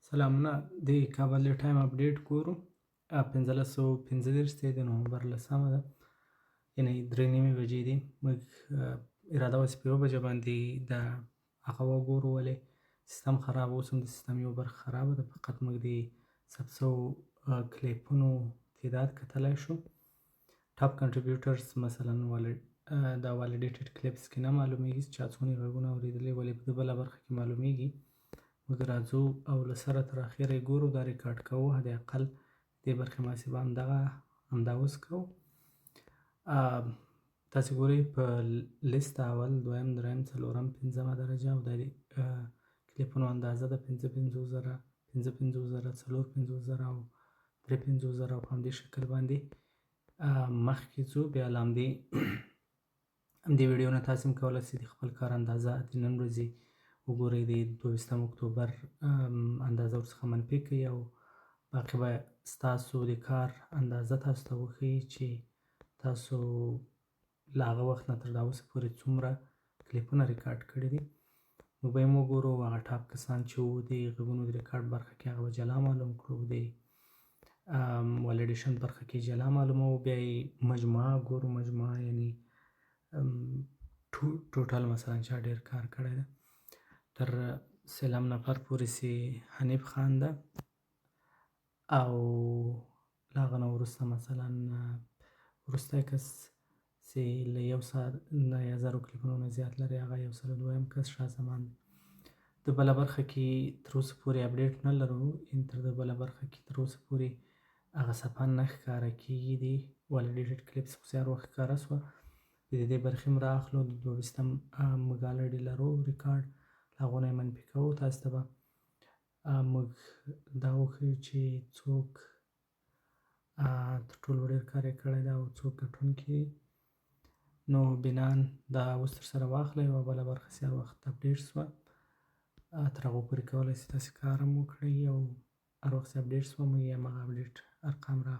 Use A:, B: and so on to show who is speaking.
A: سلامونه، د کابل ټایم اپډیټ ګورو. 1535 دی، د نومبر 10مه ده، یعنی 3:30 بجې دي. موږ اراده وه چې په 1 بجه باندې د هغه وګورو، ولې سیستم خراب، اوس هم د سیستم یو برخه خرابه ده. فقط موږ د ثبت شوو کلیپونو تعداد کتلی شو. top contributors مثلا د validated clips کې نه معلومیږي چې چا څونې غږونه اورېدلي، ولې په بله برخه کې معلومیږي. موږ راځو او له سره تر اخره یې ګورو، دا ریکارډ کوو. حد اقل دې برخې محاسبه همدغه همدا اوس کوو. تاسې ګورئ په لیست اول، دویم، دریم، څلورم، پنځمه درجه او د کلیپونو اندازه ده 55,000، 55,000، 54,000 او 53,000، او په همدې شکل باندې مخکې ځو. بیا له همدې ویډیو نه تاسې هم کولی شئ د خپل کار اندازه د نن ورځې وګورئ، د 22 اکتوبر اندازه ورڅخه منفي کړئ او باقي به ستاسو د کار اندازه تاسو ته وښیي چې تاسو له هغه وخت نه تر دا اوسه پورې څومره کلیپونه ریکارډ کړي دي. موږ به یې هم وګورو. هغه top کسان چې وو د غږونو د ریکارډ برخه کې، هغه به جلا معلوم کړو، د validation برخه کې جلا معلوموو، بیا یې مجموعه ګورو. مجموعه یعنی total، مثلا چا ډیر کار کړی دی. تر سلم نفر پورې سي حنیف خان ده او له هغه نه وروسته مثلا وروستی کس چې له یو ساعت نه یا زرو کلیپونو نه زیات لري، هغه 102م کس شاه زمان دی. د بله برخه کې تر اوسه پورې اپډیټ نه لرو، ان تر د بله برخه کې تر اوسه پورې هغه صفحه نه ښکاره کیږي. دي validated clips خو زیار وخت ښکاره سوه. د دې برخې هم را اخلو. د 22م موږ already لرو ریکارډ، له هغو نه یې منفي کوو. تاسو ته به موږ دا وښیو چې څوک تر ټولو ډېر کار یې کړی دی او څوک ګټونکي. نو بناً دا اوس تر سره واخلئ. یوه بله برخه سیار وخت اپډیټ سوه، تر هغو پورې کولی شئ تاسې کار هم وکړئ او هر وخت چې اپډیټ سوه، موږ یې هماغه اپډیټ ارقام را